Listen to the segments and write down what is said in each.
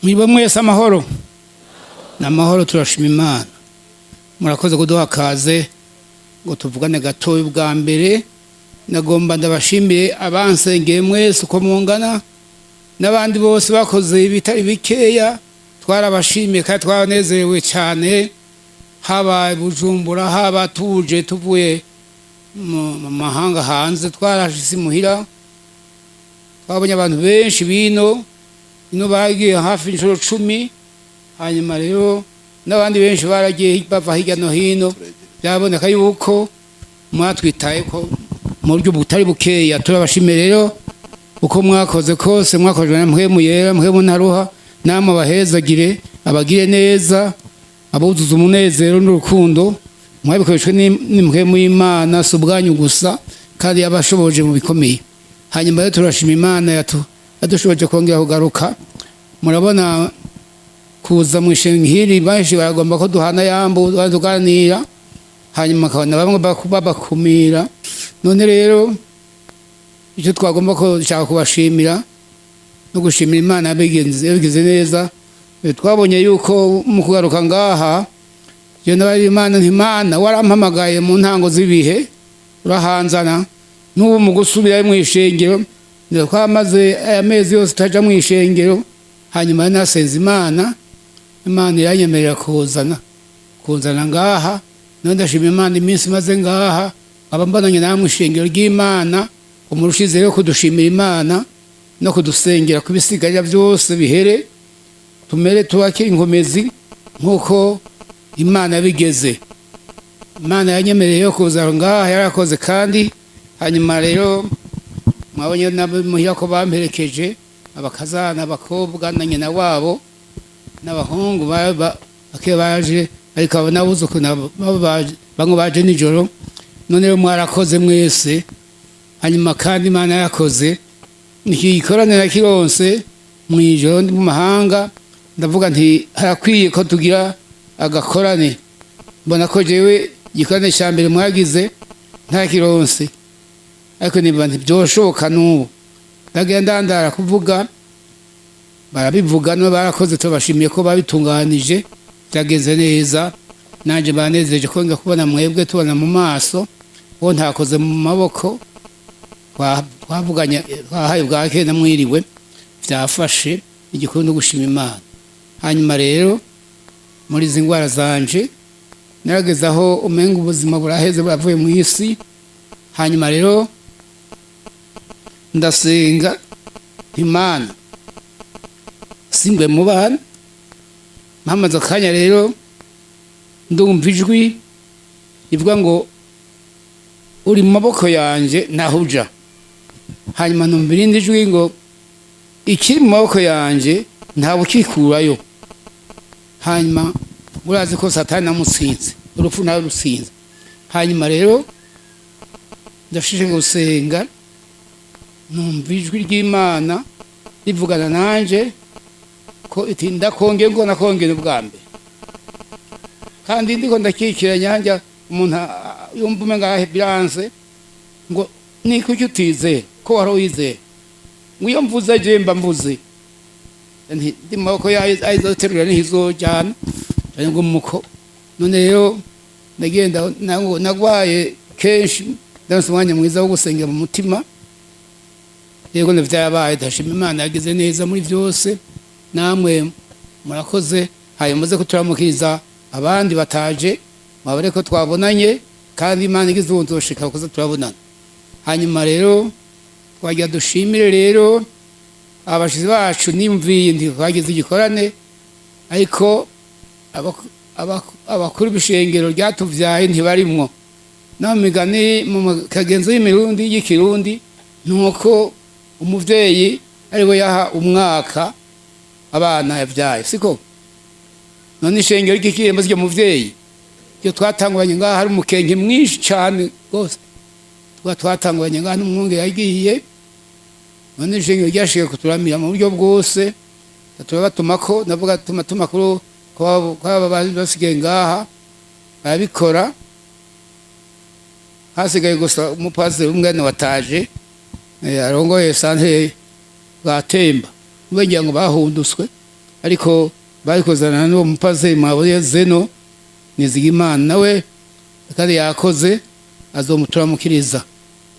Mwiba mwese amahoro ni amahoro, turashima Imana. Murakoze kuduha kaze ngo tuvugane gatoya. Ubwa mbere nagomba ndabashimiye abansengeye mwese uko mungana n'abandi bose bakoze ibitari bikeya. Twarabashimiye kandi twaranezerewe cyane, haba Bujumbura, haba tuje tuvuye mu mahanga hanze. Twarashitse imuhira, twabonye abantu benshi bino ino bagiye hafi inshuro 10. Hanyuma rero n'abandi benshi baragiye bava hirya no hino. Byaboneka yuko mwatwitaye ko mu buryo butari bukeya. Turabashimiye rero uko mwakoze kose, mwakoze na Mpwemu Yera. Mpwemu ntaruha, namwe abahezagire, abagire neza, abuzuza umunezero n'urukundo. Mwabikoreshwe n'Impwemu y'Imana, si ubwanyu gusa, kandi yabashoboje mu bikomeye. Hanyuma rero turashima Imana yadushoboje kongera kugaruka. Murabona kuza mu ishengero, benshi baragomba ko duhana yambu, tuganira, hanyuma akabona bamwe babakumira. None rero icyo twagomba ko dushaka kubashimira no gushimira Imana yabigenze neza. Twabonye yuko mu kugaruka ngaha, iyo nabaye Imana nti: "Imana, warampamagaye mu ntango z'ibihe, urahanzana n'ubu mu gusubirayo mu ishengero." Twamaze aya mezi yose tutaja mu ishengero. Hanyuma nasenze Imana, Imana iranyemerera kuzana ngaha. None ndashima Imana iminsi maze ngaha, nkaba mbonanye namwe ishengero ry'Imana. Umurushize rero kudushimira Imana no kudusengera kubisigarira byose bihere, tumere tubake inkomezi nk'uko Imana yabigeze. Imana yanyemereye yo kuza ngaha, yarakoze. Kandi hanyuma rero mwabonye muhira ko bamperekeje, abakazana, abakobwa na nyina wabo n'abahungu bake baje, ariko abo n'abuzukuru nabo baje, bamwe baje nijoro. None rero mwarakoze mwese. Hanyuma kandi Imana yakoze iki gikoraniro kironse mu ijoro ndi mu mahanga. Ndavuga nti harakwiye ko tugira agakorane. Mbona ko jewe igikorane cya mbere mwagize nta kironse, ariko niba ntibyoshoboka n'ubu ndagenda ndandara kuvuga, barabivuga no barakoze. Tubashimiye ko babitunganije, byagenze neza. Nanjye banezeje ko nga kubona mwebwe, tubona mu maso, uwo ntakoze mu maboko. Twavuganye, twahaye bwake na mwiriwe, byafashe igikuru no gushima Imana. Hanyuma rero muri izi ndwara zanje narageze aho umenga ubuzima buraheze, buravuye mu isi. Hanyuma rero ndasenga Imana singwe mu bana. Mpamaze akanya rero ndumva ijwi rivuga ngo: "Uri mu maboko yanje, ntaho uja." Hanyuma numva irindi jwi ngo: "Ikiri mu maboko yanje ntawe ukikurayo." Hanyuma murazi ko Satani namutsinze, urupfu nawe rutsinze. Hanyuma rero ndashije gusenga, numva ijwi ry'Imana rivugana nanje ko iti: "Ndakongeye ngo nakongere ubwa mbere." Kandi ndiko ndakikira nyanjya, umuntu yumva umenga arahe biranse, ngo: "Ni kuki utizera ko wari wizera?" Ngo: "Iyo mvuze je mba mvuze." Nti: "Ndi mu maboko yayo, ayizoterura ntizojyana ngo muko." None rero ndagenda, nagwaye kenshi, ndaronse umwanya mwiza wo gusengera mu mutima. Yego, vyarabaye. Ndashima Imana yagize neza muri byose. Namwe murakoze. Hanyuma muze kuturamukiriza abandi bataje, mwabare ko twabonanye, kandi Imana igize ubu nzoshika kuza turabonana. Hanyuma rero twagira dushimire rero abashizi bacu. Nimviye nti twagize igikorane, ariko abakuru b'ishengero ryatuvyaye ntibarimwo. No mu migani, mu kagenzo y'imirundi y'ikirundi, nuko umuvyeyi ariwe yaha umwaka abana yavyaye, siko? None ishengero ry'ikirembo ryo muvyeyi iyo twatanguranye ngaha hari umukenke mwinshi cane rwose. Twatanguranye ngaha n'umwunge yagiye. None ishengero ryashiye kuturamira mu buryo bwose, turabatuma ko navuga tuma tuma kuri ko aba basigaye ngaha barabikora. Hasigaye gusa umupasiteri umwe wataje, arongoye santere bwatemba, ngira ngo bahunduswe. Ariko barikozana n'uwo mupasiteri mwabonye Zeno Nizigimana, nawe kandi yakoze, azomuturamukiriza.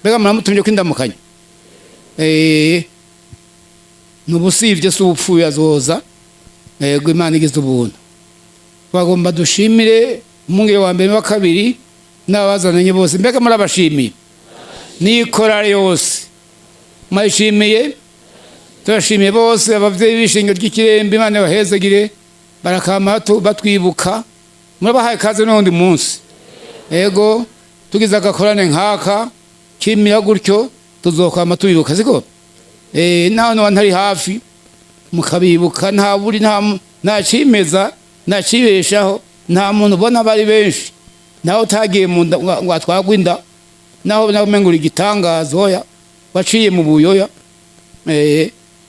Mbega muramutumye ko indamukanya? Nubusivye si ubupfuye, azoza. Yego, Imana igize ubuntu. Bagomba dushimire umwungere wa mbere wa kabiri n'abazananye bose. Mbega murabashimiye? N'ikorale yose mwayishimiye? Turashimiye bose abavyeyi b'ishengero ry'Ikirembe. Imana bahezegire, barakama batwibuka. Murabahaye kaze n'uwundi munsi. Ego, tugize agakorane nk'aka kimira gutyo, tuzokwama tubibuka, siko? Naho noba ntari hafi, mukabibuka. Nta buri, nta cimeza, nta cibeshaho, nta muntu ubona bari benshi, naho utagiye mu nda ngo atwagwe inda, naho nawe umenga uri igitangaza. Oya, waciye mu buyoya.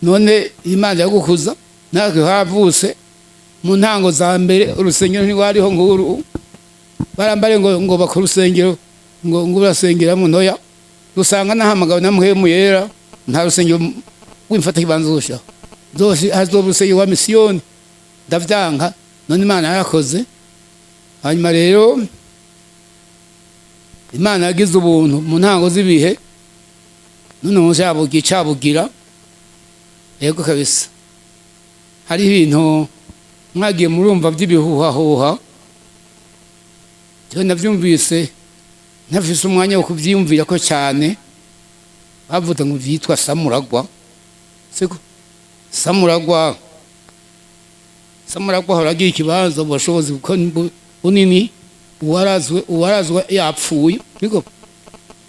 None Imana yagukuza. Natwe havutse mu ntango za mbere, urusengero ntirwariho nguru. Barambare ngo bakore urusengero, ngo urasengeramo ntoya, usanga nahamagawe na Mpwemu Yera. Nta rusengero wimfata kibanza uzoshaho zose, hazoba urusengero wa misiyoni. Ndavyanka. None Imana yarakoze. Hanyuma rero Imana yagize ubuntu mu ntango z'ibihe, none umunsi yabugira icabugira. Yego kabisa, hariho ibintu mwagiye murumva by'ibihuhahuha. Jewe navyumvise ntafise umwanya wo kuvyiyumvira ko cyane. Bavuze ngo vyitwa Samuragwa, siko? Samuragwa, Samuragwa ahora agira ikibanza, ubushobozi kuko ni bunini. Uwarazwe yapfuye, niko?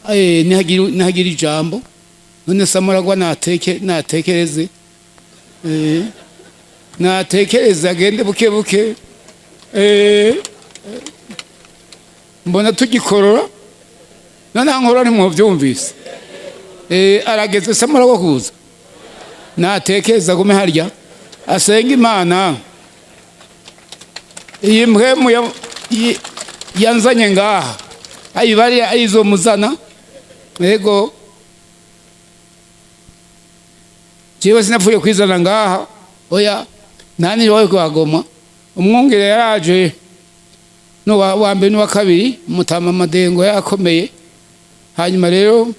Nihagira ijambo. None Samuragwa natekereze, natekereze, agende buke buke. Mbona tugikorora, none nkorora ntimwovyumvise. Arageze Samuragwa kuza, natekereza, agume harya asenga Imana. Iyi mpwemu yanzanye ngaha ayibari ayizomuzana. Yego, jewe sinapfuye kwizana ngaha, oya. Nani wowe kwagoma umwungere yaraje n'uwa wa mbere n'uwa kabiri, mutama Madengo yakomeye. Hanyuma rero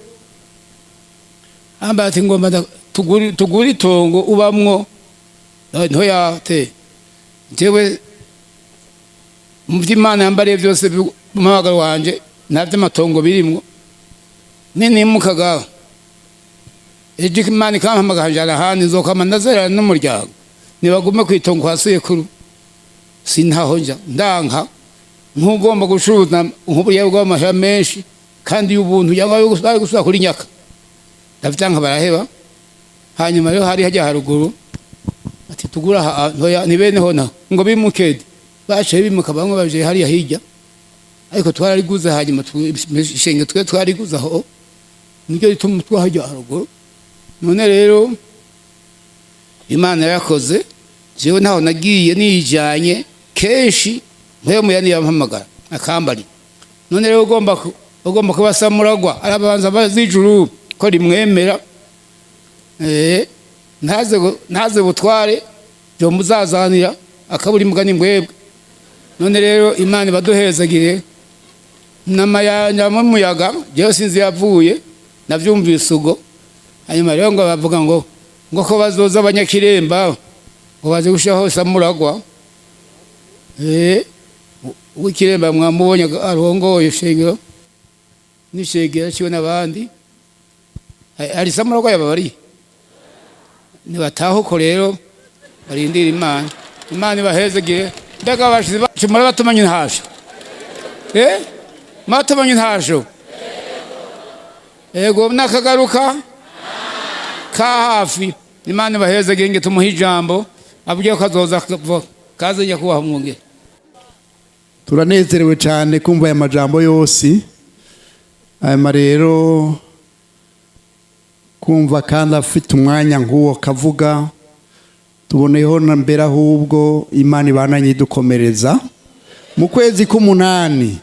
amba ati ngomba tugure itongo ubamwo ntoya te. Jewe mu vy'Imana yambariye byose, umuhamagaro wanje nta vy'amatongo birimwo. Ninimukaga ejo, Imana ikampamagara njana ahandi, nzokama ndazerana n'umuryango, nibagume kwitongo kwa sekuru. Sintaho nja ndanka nk'ugomba gucuruza nk'uburyo bw'amahera menshi kandi y'ubuntu yanga bari gusubira kuri nyaka. Ndavyanka, baraheba. Hanyuma rero hari hajya haruguru, ati tugura aha ntoya, ni bene ho naho ngo bimukede. Baciye bimuka, bamwe baje hariya hirya, ariko twarariguze. Hanyuma ishenge twe twariguze aho, niryo rituma twahajya haruguru. None rero Imana yarakoze. Jewe ntaho nagiye nijanye, kenshi mpwemu yani yampamagara akambari. None rero ugomba kuba Samuragwa arabanza bazijuru ko rimwemera. Ntaze butware byo muzazanira akaburi mugani mbwebwe. None rero Imana ibaduhezagire. N'amayanja muyaga, jewe sinzi yavuye, navyumvise ubwo. Hanyuma rero ngo bavuga ngo ko bazoza abanyakiremba ngo baze gushiraho Samuragwa. Uw'Ikiremba mwamubonye arongoye ishengero n'ishegera ciwe n'abandi. Hari Samuragwa yababariye, nibataha uko rero barindira Imana. Imana ibahezegire. Mbega abashizi bacu murabatumanye intasho? Murabatumanye intasho? Ego, nakagaruka ka hafi. Imana ibahezegire. Nge tumuhe ijambo abwiye ko azoza kaze nyakubahwa mwungere. Turanezerewe cyane kumva aya majambo yose. Aya rero kumva kandi afite umwanya nk'uwo kavuga, tuboneyeho na mbere ahubwo Imana ibananye idukomereza. Mu kwezi k'umunani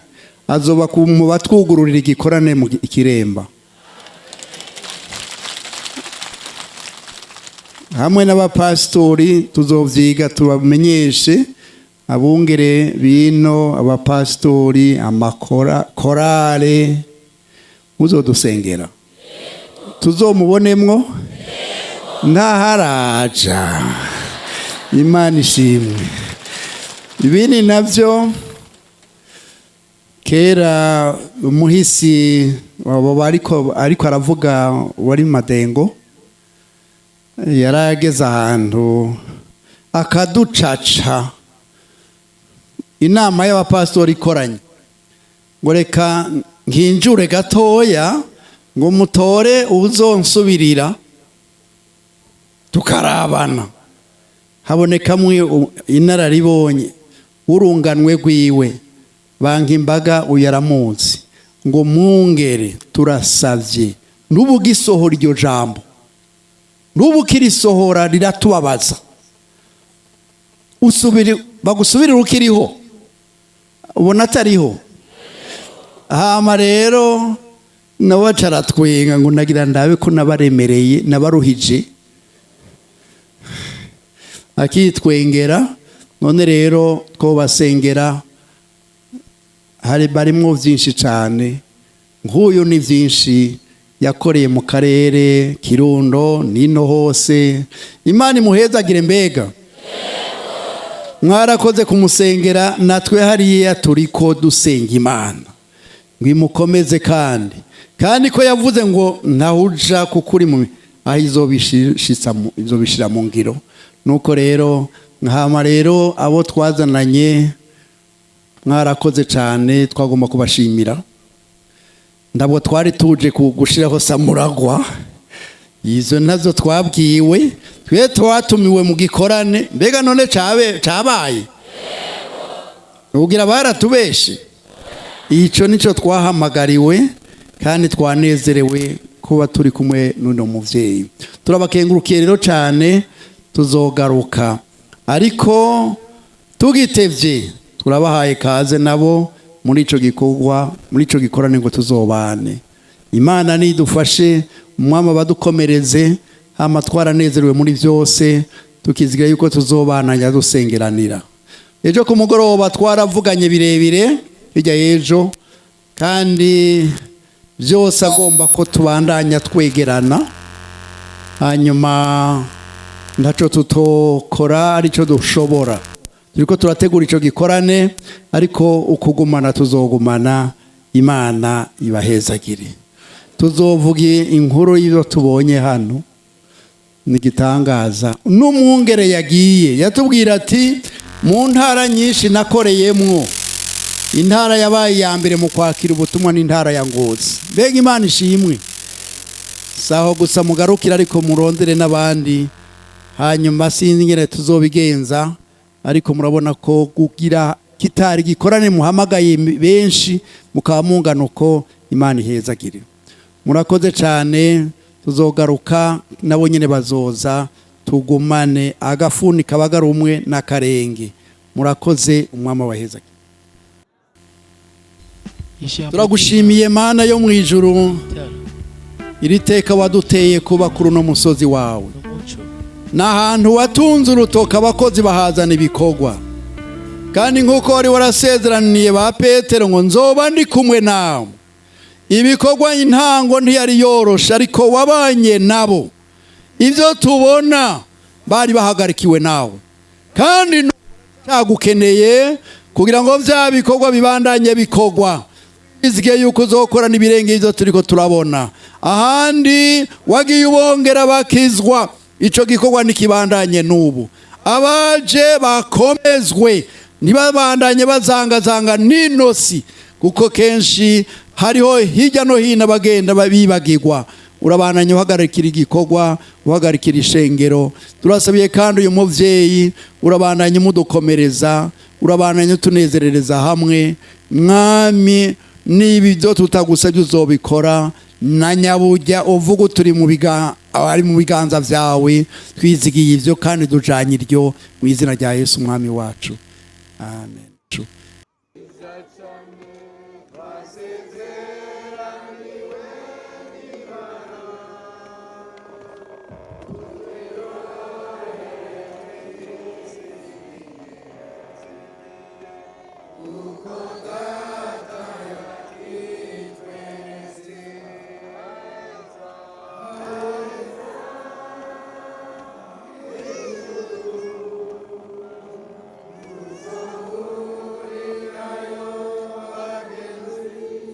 azoba mu batwugururira igikorane mu Ikiremba. Hamwe n'abapasitori tuzovyiga, tubamenyeshe abungere bino, abapasitori, amakora korale. Muzodusengera tuzomubonemwo ntaharaja. Imana ishimwe. Ibindi navyo, kera umuhisi abo ariko aravuga wari Madengo yarageze ahantu akaducaca. Inama y'abapasitori ikoranye, ngo reka nkinjure gatoya, ngo mutore uzonsubirira. Tukarabana, habonekamwe inararibonye urunganwe rwiwe, banka imbaga uyaramuzi, ngo mwungere, turasavye, n'ubu gisohora iryo jambo, n'ubu ukirisohora riratubabaza. Usubiri bagusubirira ukiriho, ubona atariho. Hama rero nawe aca aratwenga, ngo nagira ndabe ko nabaremereye, nabaruhije, akitwengera. None rero twobasengera, hari barimwo byinshi cyane. Nk'uyu ni byinshi yakoreye mu karere Kirundo nino hose. Imana imuhezagire. Mbega mwarakoze kumusengera! Natwe hariya turiko dusenga Imana ngo imukomeze, kandi ko yavuze ngo ntawuja kuko uri mu aho izobishira mu ngiro. Nuko rero nkama rero abo twazananye, mwarakoze cyane, twagomba kubashimira. Ntabwo twari tuje gushiraho samuragwa, izo nazo twabwiwe. Twe twatumiwe mu gikorane. Mbega none cabe cabaye ubwira baratubeshe? Ico nico twahamagariwe, kandi twanezerewe kuba turi kumwe n'uno muvyeyi. Turabakengurukiye rero cyane. Tuzogaruka, ariko tugitevye turabahaye kaze nabo muri ico gikorwa, muri ico gikorane, ngo tuzobane. Imana nidufashe, umwami abadukomereze. Hama twaranezerewe muri byose, tukizigira yuko tuzobana dusengeranira. Ejo ku mugoroba twaravuganye birebire, hirya y'ejo, kandi byose agomba ko tubandanya twegerana. Hanyuma ntacyo tutokora, aricyo dushobora. Turiko turategura ico gikorane, ariko ukugumana tuzogumana. Imana ibahezagire. Tuzovuga inkuru y'ibyo tubonye hano, ni igitangaza. N'umwungere yagiye yatubwira ati: "Mu ntara nyinshi nakoreyemwo, intara yabaye iya mbere mu kwakira ubutumwa n'intara ya Ngozi." Mbega Imana ishimwe! Saho gusa mugarukira, ariko murondere n'abandi. Hanyuma sinzi ingene tuzobigenza, ariko murabona ko kugira kitari gikorane muhamagaye benshi, mukaba mungana uko. Imana ihezagire. Murakoze cyane. Tuzogaruka, nabo nyine bazoza, tugumane agafuni kabaga rumwe n'akarenge. Murakoze, umwami wahezagire. Ijambo. Turagushimiye, Mana yo mu ijuru, ry'Imana, iri teka waduteye kuba kuri uno musozi wawe. N'umuco. Ni ahantu watunze urutoka, abakozi bahazana ibikorwa. Kandi nk'uko wari warasezeraniye ba Petero ngo nzoba ndi kumwe nawe, ibikorwa intango ntiyari yoroshe, ariko wabanye nabo. Ibyo tubona, bari bahagarikiwe nawe, kandi cyagukeneye kugira ngo bya bikorwa bibandanye bikorwa. Izigiye yuko uzokora n'ibirenge ibyo turiko turabona. Ahandi wagiye ubongera bakizwa, ico gikorwa ntikibandanye n'ubu. Abaje bakomezwe, ntibabandanye bazangazanga n'inosi, kuko kenshi hariho hirya no hino abagenda bibagirwa. Urabandanya uhagarikira igikorwa, uhagarikira ishengero. Turasabiye kandi uyu muvyeyi, urabandanya umudukomereza, urabandanya utunezerereza hamwe. Mwami, niba ibyo tutagusabye uzobikora, na nyabujya uvuga turi mu biga ari mu biganza byawe. Twizigiye ibyo kandi dujanye iryo mu izina rya Yesu Umwami wacu, amen.